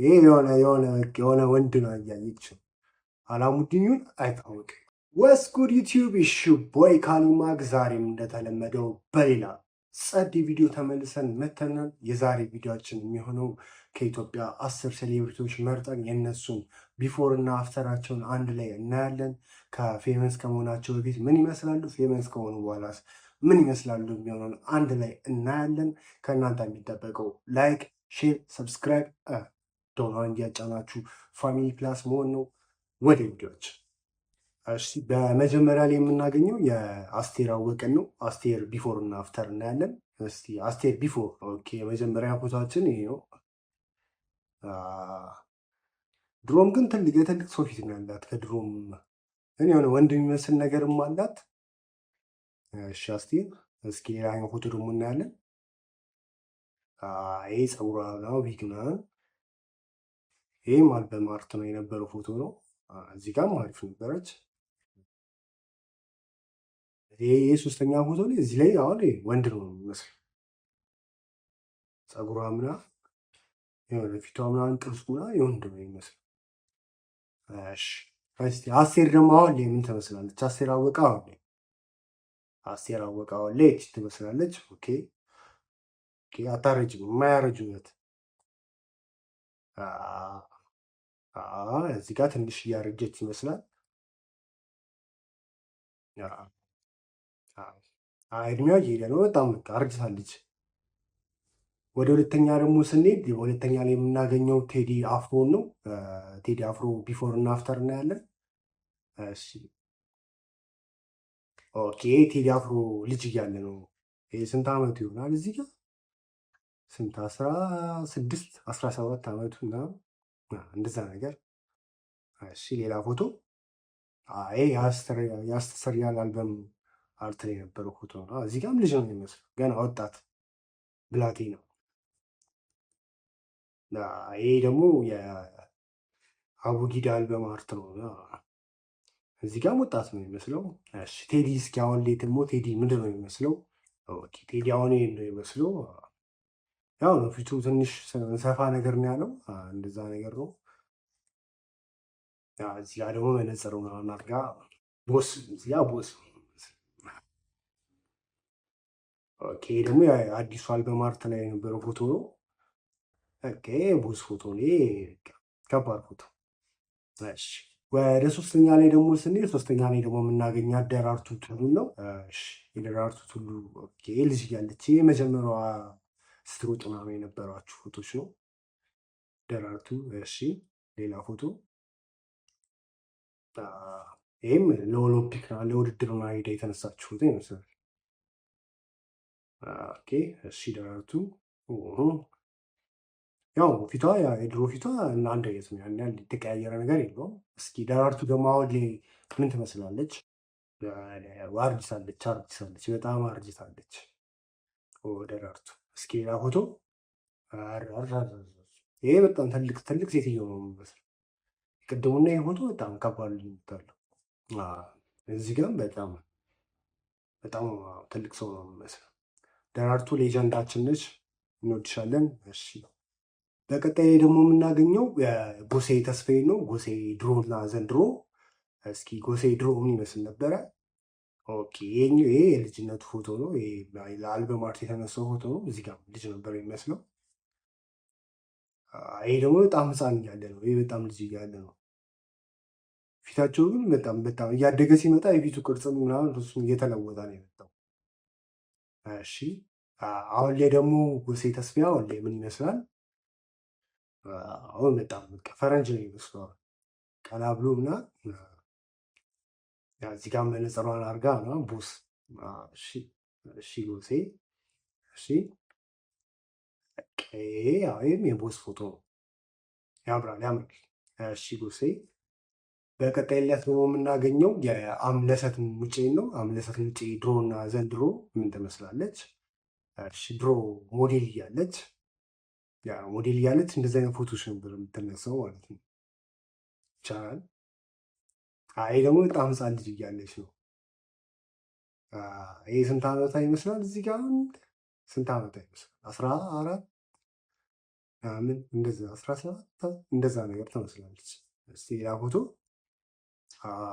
ይሄ የሆነ የሆነ የሆነ ወንድ ነው እያየች ነው። አላሙዲን ይሁን አይታወቅም። What's good YouTube, it's your boy ካሊማክ ዛሬም እንደተለመደው በሌላ ጸድ ቪዲዮ ተመልሰን መተናል። የዛሬ ቪዲዮችን የሚሆነው ከኢትዮጵያ 10 celebrity ዎች መርጠን የእነሱን before እና after ኣቸውን አንድ ላይ እናያለን። ከ famous ከመሆናቸው በፊት ምን ይመስላሉ፣ famous ከሆኑ በኋላስ ምን ይመስላሉ የሚሆነውን አንድ ላይ እናያለን። ከእናንተ የሚጠበቀው like፣ share፣ subscribe ደወሏን እያጫናችሁ family plus መሆን ነው። ወደ ቪዲዮዎች። እሺ፣ በመጀመሪያ ላይ የምናገኘው የአስቴር አወቀን ነው። አስቴር before እና after እናያለን። እስቲ አስቴር before። Okay፣ የመጀመሪያ ፎቶችን ይሄ ነው። ድሮም ግን ትልቅ የትልቅ ሰው ፊት ነው ያላት። ከድሮም ግን የሆነ ወንድ የሚመስል ነገርም አላት። እሺ አስቴር፣ እስኪ ሌላኛው ፎቶ ደግሞ እናያለን። ይሄ ፀጉሯ ነው ዊግ ምናምን። ይህም album art ነው የነበረው ፎቶ ነው። እዚህ ጋርም አሪፍ ነበረች። ይሄ ሶስተኛ ፎቶ ላይ እዚህ ላይ አሁን ወንድ ነው የሚመስለው። ፀጉሯ ምናምን የሆነ ፊቷ ምናምን ቅርጹ ምናምን የወንድ ነው የሚመስለው። እሺ እስቲ አስቴር ደግሞ አሁን ላይ ምን ትመስላለች? አስቴር አወቀ አሁን ላይ፣ አስቴር አወቀ አሁን ላይ እቺ ትመስላለች። Okay፣ አታረጅም፣ የማያረጅ ውበት። እዚህ ጋር ትንሽ እያረጀች ይመስላል። እድሜዋ እየሄደ ነው። በጣም በቃ አርጅታለች። ወደ ሁለተኛ ደግሞ ስንሄድ ሁለተኛ ላይ የምናገኘው ቴዲ አፍሮን ነው። ቴዲ አፍሮ before እና after እናያለን። እሺ okay፣ ቴዲ አፍሮ ልጅ እያለ ነው። ይሄ ስንት ዓመቱ ይሆናል? እዚህ ጋር ስንት 16 17 ዓመቱ ምናምን እንደዛ ነገር። እሺ ሌላ ፎቶ፣ ይሄ የአስተሰርያል album art ላይ የነበረው ፎቶ ነው። እዚህ ጋርም ልጅ ነው የሚመስለው፣ ገና ወጣት ብላቴ ነው። ይሄ ደግሞ የአቡጊዳ album art ነው። እዚህ ጋርም ወጣት ነው የሚመስለው። እሺ ቴዲ እስኪ አሁን ላይ ደግሞ ቴዲ ምንድን ነው የሚመስለው? Okay ቴዲ አሁን ይሄን ነው የሚመስለው። ያው ነው ፊቱ ትንሽ ሰፋ ነገር ነው ያለው፣ እንደዛ ነገር ነው። እዚህ ጋር ደግሞ መነጽር ምናምን አድርጋ boss፣ እዚህ ጋር boss። Okay ደግሞ የአዲሱ album art ላይ የነበረው ፎቶ ነው። Okay boss ፎቶ ነው፣ ከባድ ፎቶ። እሺ ወደ ሶስተኛ ላይ ደግሞ ስንሄድ ሶስተኛ ላይ ደግሞ የምናገኛት ደራርቱ ቱሉ ነው። እሺ የደራርቱ ቱሉ okay ልጅ እያለች የመጀመሪያዋ ስትሮጥ ምናምን የነበሯችሁ ፎቶች ነው። ደራርቱ። እሺ ሌላ ፎቶ፣ ይህም ለኦሎምፒክ ለውድድር ምናምን ሄዳ የተነሳችው ፎቶ ይመስላል። Okay እሺ ደራርቱ ያው ፊቷ የድሮ ፊቷ እና አንድ አይነት ነው። ያን ያህል የተቀያየረ ነገር የለውም። እስኪ ደራርቱ ደግሞ አሁን ላይ ምን ትመስላለች? አርጅታለች፣ አርጅታለች፣ በጣም አርጅታለች። ደራርቱ እስኪ ሌላ ፎቶ፣ ይሄ በጣም ትልቅ ትልቅ ሴትዮ ነው የሚመስለው። ቅድሙና ይሄ ፎቶ በጣም ከባድ ልዩነት አለው። እዚህ ጋርም በጣም በጣም ትልቅ ሰው ነው የሚመስለው። ደራርቱ legend ኣችን ነች፣ እንወድሻለን። እሺ በቀጣይ ደግሞ የምናገኘው ጎሳዬ ተስፋዬ ነው። ጎሳዬ ድሮና ዘንድሮ። እስኪ ጎሳዬ ድሮ ምን ይመስል ነበረ? Okay ይሄ የልጅነቱ ፎቶ ነው። ይሄ ለ album art የተነሳው ፎቶ ነው። እዚህ ጋር ልጅ ነበር የሚመስለው። ይሄ ደግሞ በጣም ሕፃን እያለ ነው። ይሄ በጣም ልጅ እያለ ነው። ፊታቸው ግን በጣም በጣም እያደገ ሲመጣ የፊቱ ቅርጽ ምናምን እሱም እየተለወጠ ነው የመጣው። እሺ አሁን ላይ ደግሞ ጎሳዬ ተስፋዬ አሁን ላይ ምን ይመስላል? አሁን በጣም በቃ ፈረንጅ ነው የሚመስለው። ቀላ ብሎ ምናምን እዚህ ጋር መነጽሯን አድርጋ ነው boss። እሺ እሺ ጎሴ እሺ ይሄም የ boss ፎቶ ነው። ያምራል ያምራል። እሺ ጎሴ። በቀጣይነት ደግሞ የምናገኘው የአምለሰት ሙጬን ነው። አምለሰት ሙጬ ድሮና ዘንድሮ ምን ትመስላለች? እሺ ድሮ ሞዴል እያለች፣ ያ ሞዴል እያለች እንደዚህ አይነት ፎቶች ነበር የምትነሳው ማለት ነው። ይቻላል። አይ ደግሞ በጣም ህፃን ልጅ እያለች ነው። ይሄ ስንት ዓመቷ ይመስላል? እዚህ ጋር ስንት ዓመቷ ይመስላል? 14 ምናምን እንደዛ 17 እንደዛ ነገር ትመስላለች። እስቲ ሌላ ፎቶ።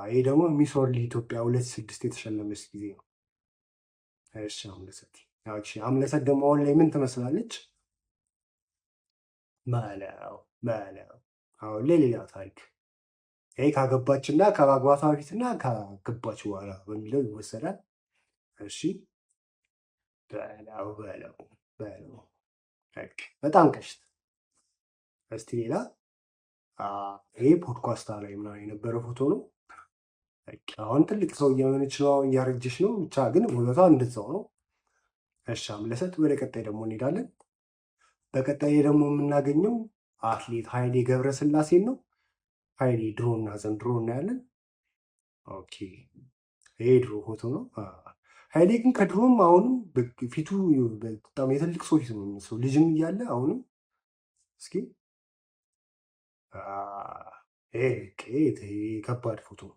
ይሄ ደግሞ Miss World ኢትዮጵያ 26 የተሸለመች ጊዜ ነው። እሺ አምለሰት፣ አምለሰት ደግሞ አሁን ላይ ምን ትመስላለች? መለው መለው፣ አሁን ላይ ሌላ ታሪክ። ይሄ ካገባችና ከማግባቷ በፊትና ካገባች በኋላ በሚለው ይወሰዳል። እሺ በለው በለው በለው፣ በጣም ቀሽት። እስቲ ሌላ። ይሄ ፖድካስት ላይ ምናምን የነበረ ፎቶ ነው። አሁን ትልቅ ሰው እየሆነች ነው፣ እያረጀች ነው። ብቻ ግን ውበቷ እንደዛው ነው። እሺ አምለሰት፣ ወደ ቀጣይ ደግሞ እንሄዳለን። በቀጣይ ደግሞ የምናገኘው አትሌት ኃይሌ ገብረስላሴን ነው። ኃይሌ ድሮና ዘንድሮ እናያለን። Okay ይሄ ድሮ ፎቶ ነው። ኃይሌ ግን ከድሮም አሁንም ፊቱ በጣም የትልቅ ሰው ፊት ነው የሚመስለው ልጅም እያለ አሁንም። እስኪ ይሄ ከባድ ፎቶ ነው።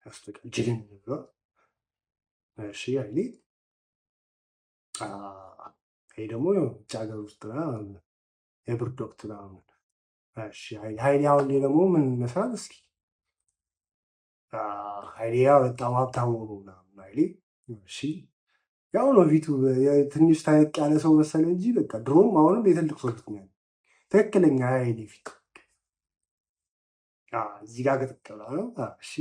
ያስጠቃል። ጅልን ብሏል። እሺ ኃይሌ፣ ይሄ ደግሞ ውጭ ሀገር ውስጥ የብርድ ወቅት ምናምን። እሺ ኃይሌ አሁን ላይ ደግሞ ምን ይመስላል? እስኪ ኃይሌ ያው በጣም ሀብታም ሆኖ ምናምን ኃይሌ። እሺ ያው ነው ፊቱ ትንሽ ታየቅ ያለ ሰው መሰለ እንጂ በቃ ድሮም አሁንም የትልቅ ሰው ፊት ነው ያለው። ትክክለኛ ኃይሌ ፊት እዚህ ጋር ገጠጥ ብላ ነው። እሺ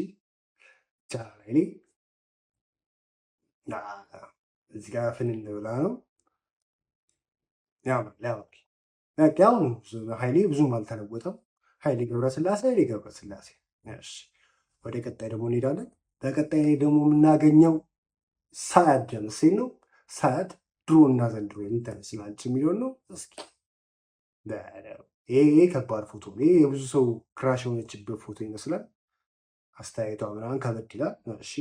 ኃይሌ እዚህ ጋር ፍንን ብላ ነው። ያምራል ያምራል። ያው ኃይሌ ብዙም አልተለወጠም። ኃይሌ ገብረስላሴ ኃይሌ ገብረስላሴ። እሺ ወደ ቀጣይ ደግሞ እንሄዳለን። በቀጣይ ደግሞ የምናገኘው ሳያት ደምሴን ነው። ሳያት ድሮ እና ዘንድሮ የምትመስላለች የሚለውን ነው። እስኪ ይሄ ከባድ ፎቶ ነው። ይሄ የብዙ ሰው crush የሆነችበት ፎቶ ይመስላል። አስተያየቷ ምናምን ከበድ ይላል። እሺ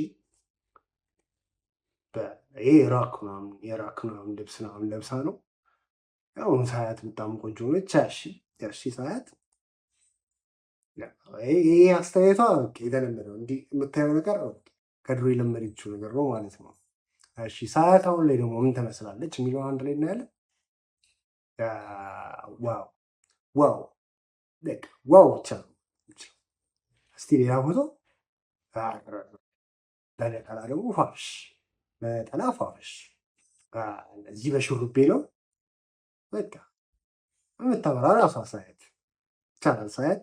ይሄ የራክ ምናምን የራክ ምናምን ልብስ ምናምን ለብሳ ነው። ያው ሳያት በጣም ቆንጆ ነች። እሺ እሺ ሳያት ይሄ አስተያየቷ የተለመደው እንዲህ የምታየው ነገር ከድሮ የለመደችው ነገር ነው ማለት ነው። እሺ ሳያት አሁን ላይ ደግሞ ምን ትመስላለች የሚለውን አንድ ላይ እናያለን። Wow wow wow ብቻ ነው። እስቲ ሌላ ፎቶ። በነጠላ ደግሞ ፏሽ፣ በነጠላ ፏሽ፣ እዚህ በሹሩቤ ነው። በቃ የምታበራ ራሷ ሳያት ይቻላል ሳያት።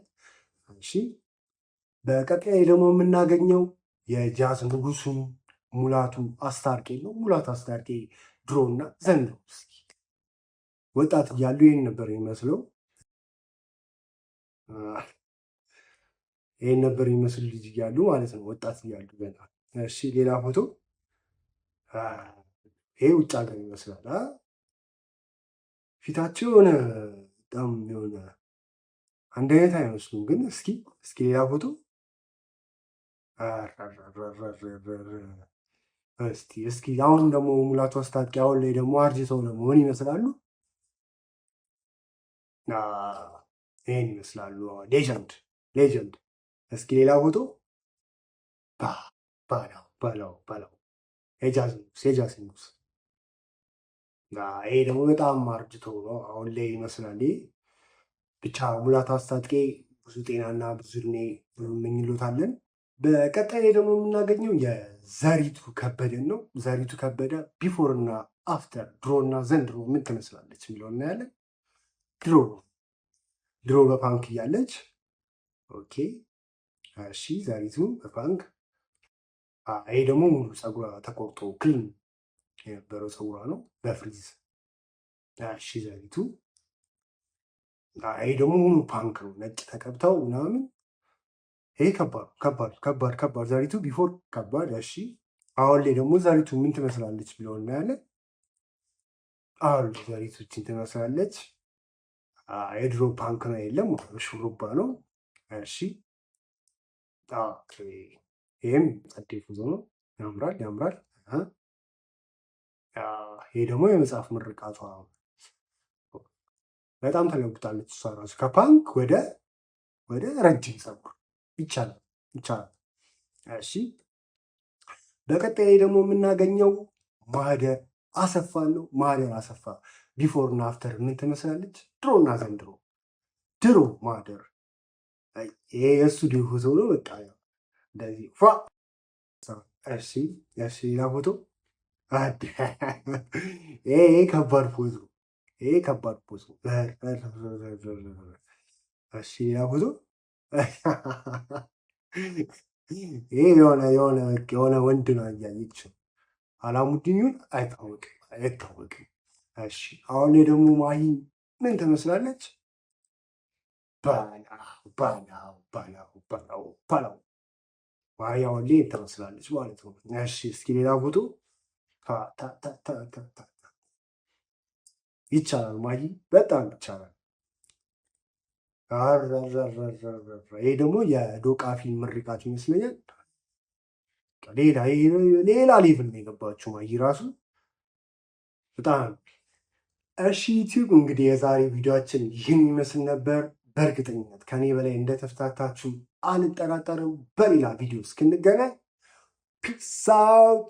እሺ በቀጣይ ደግሞ የምናገኘው የጃዝ ንጉሱን ሙላቱ አስታርቄ ነው። ሙላቱ አስታርቄ ድሮና ዘንድሮ። እስኪ ወጣት እያሉ ይህን ነበር የሚመስለው። ይህን ነበር የሚመስል ልጅ እያሉ ማለት ነው፣ ወጣት እያሉ ገና። እሺ ሌላ ፎቶ። ይሄ ውጭ ሀገር ይመስላል። ፊታቸው የሆነ በጣም የሆነ አንድ አይነት አይመስሉም። ግን እስኪ እስኪ ሌላ ፎቶ። እስቲ እስኪ አሁን ደግሞ ሙላቱ አስታጥቄ አሁን ላይ ደግሞ አርጅተው ደግሞ ምን ይመስላሉ? ይሄን ይመስላሉ። Legend legend። እስኪ ሌላ ፎቶ። በለው በለው በለው፣ የጃዝ ንጉስ የጃዝ ንጉስ። ይሄ ደግሞ በጣም አርጅቶ ነው አሁን ላይ ይመስላል። ብቻ ሙላቱ አስታጥቄ ብዙ ጤናና ብዙ እድሜ እመኝሎታለን። በቀጣይ ላይ ደግሞ የምናገኘው የዘሪቱ ከበደን ነው። ዘሪቱ ከበደ before እና after፣ ድሮ እና ዘንድሮ ምን ትመስላለች የሚለው እናያለን። ድሮ ድሮ በ punk እያለች። Okay እሺ፣ ዘሪቱ በ punk። ይሄ ደግሞ ሙሉ ፀጉሯ ተቆርጦ clean የነበረው ፀጉሯ ነው በ freeze። እሺ ዘሪቱ፣ ይሄ ደግሞ ሙሉ punk ነው፣ ነጭ ተቀብተው ምናምን። ይሄ ከባድ ከባድ ከባድ ከባድ። ዘሪቱ before ከባድ። እሺ አሁን ላይ ደግሞ ዘሪቱ ምን ትመስላለች ብለው እናያለን። አሁን ዘሪቱ ይህችን ትመስላለች። የድሮ punk ነው የለም፣ ሹሩባ ነው። እሺ ይህም ጸዴ ፎቶ ነው። ያምራል ያምራል። ይሄ ደግሞ የመጽሐፍ ምርቃቷ። በጣም ተለውጣለች። እሷ ራሱ ከ punk ወደ ረጅም ፀጉር። ይቻላል ይቻላል። እሺ በቀጣይ ደግሞ የምናገኘው ማህደር አሰፋን ነው። ማህደር አሰፋ Before እና after ምን ትመስላለች? ድሮና ዘንድሮ። ድሮ ማደር ይሄ የስቱዲዮ ፎቶ ነው። በቃ እንደዚህ ፏ። እሺ፣ ሌላ ፎቶ። ይሄ ከባድ ፎቶ፣ ይሄ ከባድ ፎቶ። እሺ፣ ሌላ ፎቶ። ይሄ የሆነ ወንድ ነው እያየች፣ አላሙዲን ይሁን አይታወቅም፣ አይታወቅም። እሺ፣ አሁን ደግሞ ማሂ ምን ትመስላለች? በላው በላው በላው በላው በላው። ማሂ አሁን ላይ ትመስላለች ማለት ነው። እሺ፣ እስኪ ሌላ ፎቶ። ይቻላል ማሂ፣ በጣም ይቻላል። ይሄ ደግሞ የዶቃ ፊልም ምርቃት ይመስለኛል። ሌላ level ነው የገባችው ማሂ ራሱ በጣም። እሺ ዩቲዩብ፣ እንግዲህ የዛሬ ቪዲዮአችን ይህን ይመስል ነበር። በእርግጠኝነት ከኔ በላይ እንደተፍታታችሁ አልጠራጠርም። በሌላ ቪዲዮ እስክንገናኝ peace out።